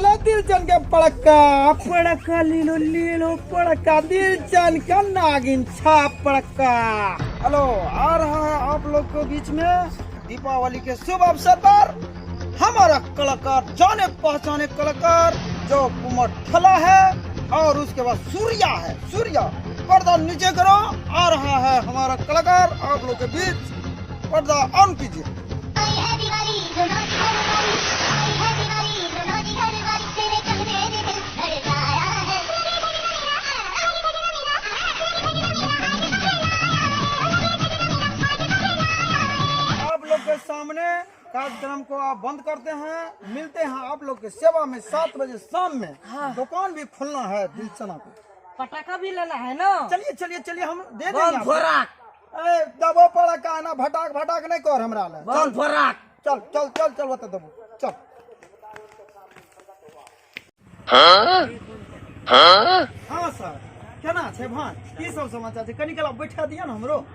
ले दिलचन के पड़क्का पड़क्का लीलो लीलो पड़क्का दिलचन का नागिन छाप पड़क्का। हेलो, आ रहा है आप लोग के बीच में दीपावली के शुभ अवसर पर हमारा कलाकार, जाने पहचाने कलाकार जो कुमार ठला है और उसके बाद सूर्या है। सूर्या पर्दा नीचे करो, आ रहा है हमारा कलाकार आप लोग के बीच, पर्दा ऑन कीजिए। आई है दिवाली दोनों जी घर वाली, आई है दिवाली दोनों जी घर वाली, तेरे कहने ने दिल धड़काया है। आप लोग के सामने कार्यक्रम को आप बंद करते हैं, मिलते हैं आप लोग के सेवा में 7 बजे शाम में। हाँ। दुकान भी खुलना है दिलचना को, पटाखा भी लेना है ना। चलिए चलिए चलिए, हम दे बम देंगे आपको। फोड़ाक। ए, दबो पड़ा का ना, भटाक भटाक नहीं कर हमरा ले। बम चल फोड़ाक। चल चल चल चल बता दबो चल। हाँ सर, केना छै भाई, की सब समाचार छै? कनी काल बैठा दिया ना हमरो।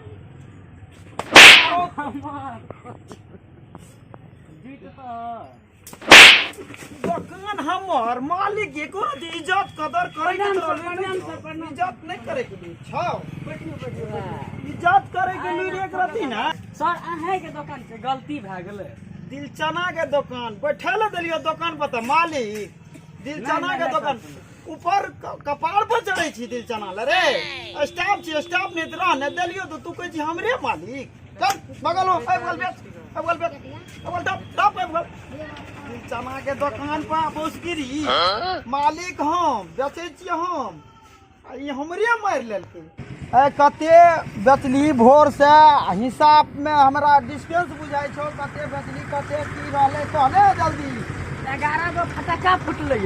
दुकान हमर मालिक के कोनो इज्जत कदर करे के इज्जत नहीं करे के लिए छाओ बैठियो बैठियो इज्जत करे के लिए एक रति ना। सर अहें के दुकान छै, गलती भए गेलै। दिलचना के दुकान बैठे ले देलियो दुकान पर त मालिक दिलचना नहीं, के नहीं, दुकान ऊपर कपार पर चढ़ै छी दिलचना ले रे। स्टाफ छी, स्टाफ नहीं त रह ने देलियो तो तू कहै छी हमरे मालिक। चल बगल हो, आबि गेल बेच, आबि गेल बेच, आबि गेल टप टप आबि गेल। दिलचना के दुकान पर बौसगिरी मालिक हम बेचै छियै हम, आ ई हमरे मारि लेलकै। ए कते बेचली भोर से हिसाब में हमरा डिस्टेंस बुझाइ छौ, कते बेचली कते की रहलै कहले जल्दी। 11 गो फटाका फुटलै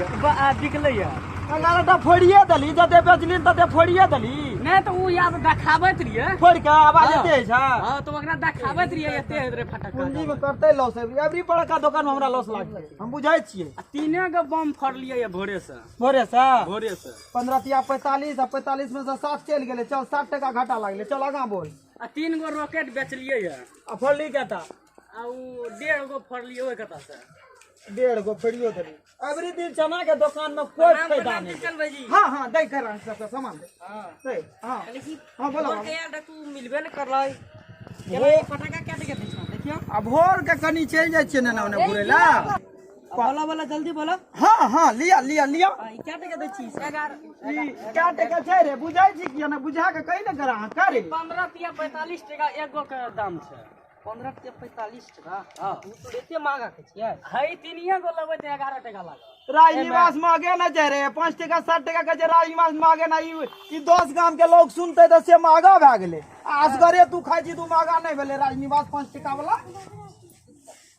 बिकलै। 11 टा फोड़िए देली, जते बेचली तते फोड़िए देली। नहि तऽ ओ याद देखाबैत रहियै फोड़ के आवाज एते होइ छै। हाँ तऽ ओकरा देखाबैत रहियै एते होइत रहै फटाका। पूंजी में करते लॉस, एवरी बड़का दुकान में हमरा लॉस लाग गेल, हम बुझै छियै। आ 3 गो बम फोड़लियै ये भोरे से। भोरे से? भोरे से। 15 तिया 45 आ 45 में से 7 चलि गेलै, चल 7 टका घाटा लागलै, चल आगाँ बोल। आ 3 गो रॉकेट बेचलियै ये। आ फोड़ली केता? आ उ 1.5 गो फोड़लियै ओहि कता से। 1.5 गो फोड़ियो देली। अबरी दिन चना के दुकान में कोई प्रणाम, फायदा प्रणाम नहीं। दिलचन भाईजी। हाँ हाँ दे कर सबके सामान दे। हाँ। दे, हाँ। कहली हाँ, बोलो। भोर के आयल तू मिलबे न करलै। केना ई फटाका क्या दै छौ देखियो। आ भोर के कनी चलि जाइ छियै ने ओने घुरै ला। बोला बोला जल्दी बोला। हाँ हाँ लिया लिया लिया। ई क्या टका दै छी? 11। ई क्या टका छै रे? बुझाइ छी कि ने बुझा के कहि ने कर अहाँ करे। 15 तिया 45 टका एक गो के दाम छै। 15 तिया 45 टका? हाँ। उ तो एते महंगा के छियै। है 3 गो लेबै तऽ 11 टका लागत। राजनिवास महगे न छै रे, 5 टका 7 टका के छै राजनिवास महगे न। ई 10 गाम के लोग सुनते तऽ से महगा भए गेलै। आ असगरे तू खाइ छी तू महगा नहि भेलै राजनिवास 5 टका वाला।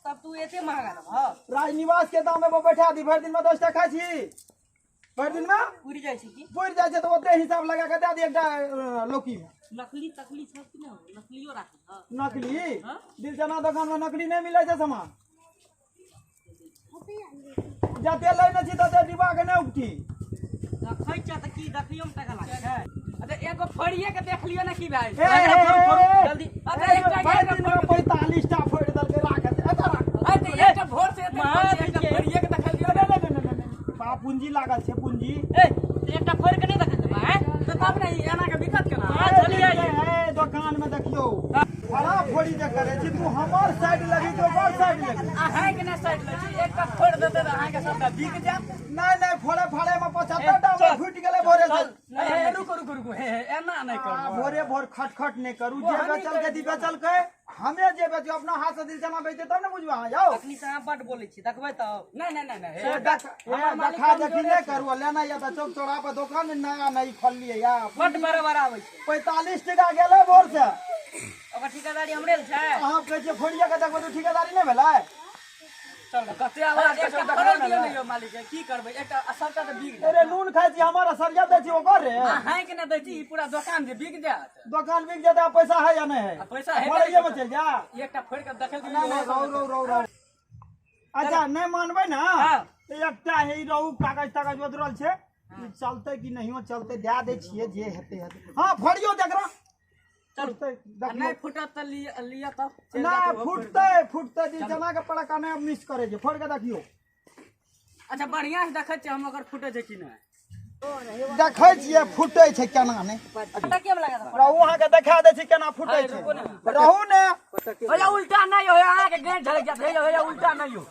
तब तू एते महंगा लेबह? राजनिवास के दाम में बैठा दी, भरि दिन में 10 टा खाइ छी, भरि दिन में पुरि जाइ छै की? पुरि जाइ छै तऽ ओते हिसाब लगा के दए दी एकटा लौकी में। नकली तकली सब की नहि? नकलियो राखै छह? नकली? हाँ? दिलचना दुकान में नकली नहि मिलै छै सामान। जते लै ने छी तते डिब्बा के नहि उपटी। देखै छ तऽ की देखियो में टका लागै छै? अच्छा एगो फोड़िए के देख लियो ना की भाई। ए, ए, ए, ए, जल्दी। अच्छा, ए, एकटा भरि एकटा दिन में 45 टा फोड़ि देलकै, राख एतऽ राख। अरे तऽ एकटा भोर से एते फोड़िए, एकटा फोड़िए के देख लियो। नहि, नहि, नहि, नहि, नहि। बा पूंजी लागल छै, पूंजी। ए, तऽ एकटा फोड़ि के नहि देखै देबै, आँय? तऽ तब ने ई एना के बिकत केना? हाँ, चलिए। ए, दुकान में देखियो बड़ा फोड़ी जे करे छी तू, हमर साइड लगी कि ओकर साइड लगी? अहाँ के ने साइड लै छी, एकटा फोड़ देतै तऽ अहाँ के सबटा बिक जायत। नहीं नहीं, फोड़े फाड़े में 75 टा हमर फूटि गेलै भोरे से। हे, हे, रुको रुको रुको, हे, हे, एना नहि आ, करू। भोरे भोर खटखट नहि करू, जे बेचल के दी बेचल के, हमे जे बेचियो अपना हाथ से दिल जमा बेचते तब ने बुझबा अहाँ जाओ। अखनी से अहाँ बड बोलै छी, देखबै तब। नहि नहि नहि नहि, ए, हमर मालिक देखा कमजोरे देखी नहि छै। करू, लेना या तऽ चौक चौराहा पर दुकान नया नई खोललियै या। बड बराबर आबै छै। 45 टका गेलै भोर से। ओकर ठेकेदारी हमरे ल छै। अहाँ कहै छियै फोड़िया के देखबै तऽ ठेकेदारी नहि भेलै। चल कते आवाज के देखल दियौ ने यौ मालिक, की करबै एकटा सबटा तऽ बिक अरे नून खाइ छी हमर असरिया दै छी ओकर रे। अहाँ के नहि दै छी, ई पूरा दोकान जे बिक जायत। दोकान बिक जेतै आ पैसा है या नहि है? आ पैसा हेतै। फोड़ैये मे चलि जा। एकटा फोड़ि के देखल दियौ। नहि नहि, रौ रौ रौ रौ। अच्छा नहि मानबै ने हाँ। तऽ एकटा हे ई रहू कागज तागज बदरल छै, ई चलतै कि नहियो चलतै दए दै छियै, जे हेतै हेतै। हाँ फोड़ियौ देखरा। चलू। फुटतै, आ देखियौ। नहि फुटत तऽ लिअ, लिअ तब। चलि नहि जायत ओहो। फुटतै, फुटतै। दिल चना के पड़का नहि मिस करै छै, फोड़ के देखियौ। अच्छा बढ़िया से देखै छियै हम ओकर फूटे छै कि नहि। देखै छियै फूटै छै केना नहि। पटाके में लगा दो। रहू, अहाँके देखा दै छी केना फूटै छै। रहू ने। भैया उल्टा नहीं हो, अहाँके गेंद झलक जायत। भैया भैया उल्टा नहीं हो।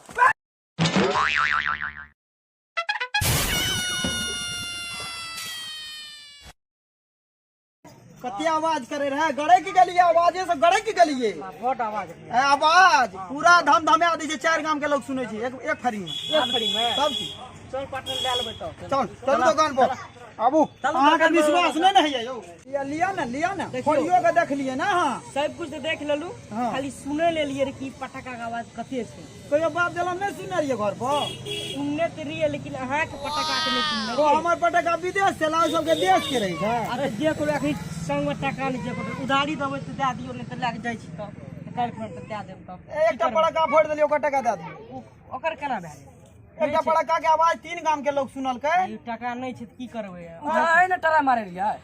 कते आवाज करे रहे, गड़े की गेलिए, आवाजे से गड़े की गेलिए। बहुत आवाज है। ए, आवाज पूरा धम धमे दै छै, 4 गाम के लोग सुनै छै एक एक फरी में। एक फरी में सब चीज। चल पार्टनर ले लेबै तो। चल चल दुकान पर आबू। अहाँके विश्वास नहि ने होइए यौ। लिया लिया ने, लिया ने, फोड़ियो के देख लिए ना। हाँ सब कुछ तो देख लेलू, हाँ। खाली सुने लेलिए रे कि पटाखा के आवाज कते छै। कहियो बाप जलम नहि सुनने रहियै घर पर? सुनने तऽ रहियै लेकिन अहाँके पटाखा के नहि सुनने ओ रहियै। हमर पटाखा विदेश से लाउ, सबके देश के रहै छै। अरे जे करू अखनी संग में टका नहि छै, उधारी देबै तऽ दए दियौ, नहि तऽ लए के जाइ छी तऽ काल्हि खुना तऽ दए देब तब। एकटा पटाखा फोड़ि देलियै, ओकर टका दए दियौ। ओकर केना भए गेलै? एकटा पटाखा के आवाज 3 गाम के लोग सुनलकै। ई टका नहि छै तऽ की करबै? अहाँ ने टरा मारे रहियै?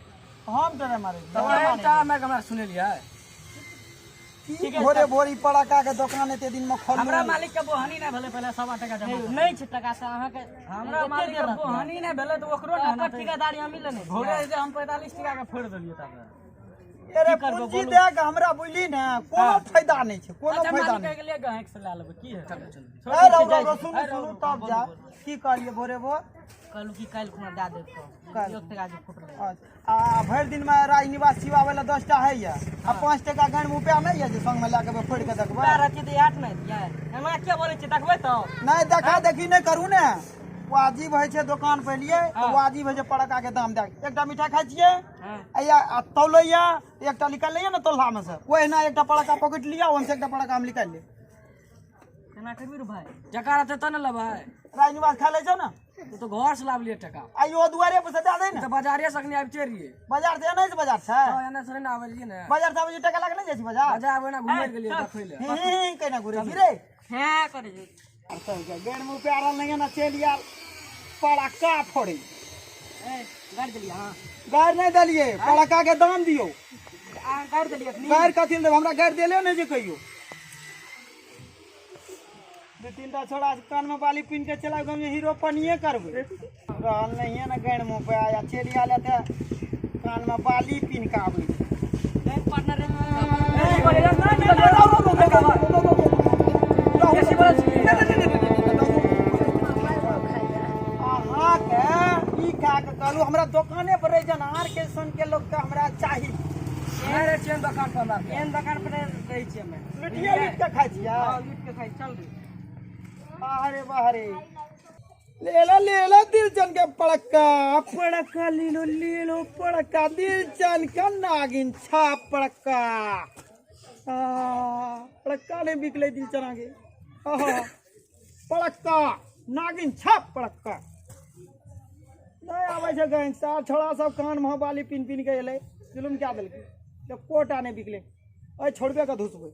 हम टरा मारे रहियै। टरा मारि के हमरा सुनेलियै। की भोरे भोरी पटाखा के दोकान एते दिन में खोललू? हमरा मालिक के बोहनी नहि भेलै, पहिले 1.25 टका जमा नहि छै टका से अहाँके। हमरा मालिक के बोहनी नहि भेलै तऽ ओकरो ने ओकर ठेकेदारी हम लेने छियै। भोरे जे हम 45 टका के फोड़ि देलियै तकर। अरे पूंजी दे के हमरा बुझली ने कोनो फायदा नहि छै, कोनो अच्छा फायदा मालिक नहि। के लिए गहक से लए लेबै की है? ए रहू रहू, सुनू सुनू तब जा। की कहलियै भोरे भोर? कहलू कि काल्हि खुना दए देब तऽ। काल्हि। 1 टका जे फुटलै। आ भरि दिन में राज निवास छिवाबै लए 10 टा होइए आ 5 टका गण में रुपया नहि यऽ जे संग में लए के फोड़ि के देखबै। रुपया रहतै तऽ आठ नहि दियै। एना किया बोलै छियै, देखबै तऽ। नहि देखा देखी नहि करू ने। वाजिब होइ छै दोकान पर एलियै तऽ वाजिब होइ छै पटाखा के दाम दए। एकटा मिठाइ खाइ छियै आ तौलैया, एकटा निकालि लैया ने तौला में से, ओहिना एकटा पटाखा पकड़ि लिअ, ओहिमे से एकटा पटाखा हम निकालि लेब। केना करबी रे भाई? टका रहतै तऽ ने लेबै। राज निवास खाइ लै छौ ने? ओ तऽ घर से लाबलियै टका। आ इहो दुआरे पर से दए दै ने। तऽ बाजारे से अखनी आबिते रहियै। बाजार से एना से बाजार छै? हँ, एना से ने आबै रहियै ने। बाजार से आबै छियै, टका लए के नहि जाइ छी बाजार? बाजार ओहिना घुमै लए गेलियै देखै लए। ही ही केना घुरै छी रे? हेँ करै छै। गैर मुँह पे आरल नहीं है ना, चलि आयल पटाखा फोड़े। ए गाड़ि देलियै अहाँ? गारि नहि देलियै, पटाखा के दाम दियौ। अहाँ गाड़ि देलियै अखनी? गारि कथी लए देब, हमरा गारि देले नहि जे कहियो। 2-3 टा छोड़ा कान में बाली पिन के चला गाँव हीरो पनिये करबै। रहल नहीं है ना गैर मुँह पे आया, चलि आयल तऽ कान में बाली पिन के आबै छै। अहाँके ई कए के कहलहुँ, हमरा दोकाने पर रहै जनहार के सन के लोक के हमरा चाही। नहि रहै छियै दोकान पर हमरा। एहन दोकान पर नहि रहै छियै हमे। लुटिए लुटि के खाइ छियै? हँ लुटि के खाइ। चल रे। बाहरे बाहरे ले लो ले लो दिलचन के पड़क्का, पड़क्का ले लो ले लो पड़क्का, दिलचन का नागिन छाप पड़क्का। पड़क्का नहीं बिकले दिलचन आगे। पड़क्का नागिन छाप पड़क्का नहीं आबै छै गैंग सार छोड़ा सब कान में बाली पिन पिन के एलै, जुलुम क्या देलकै, कोटा नहीं बिकले। अरे छोड़बे के धुसबै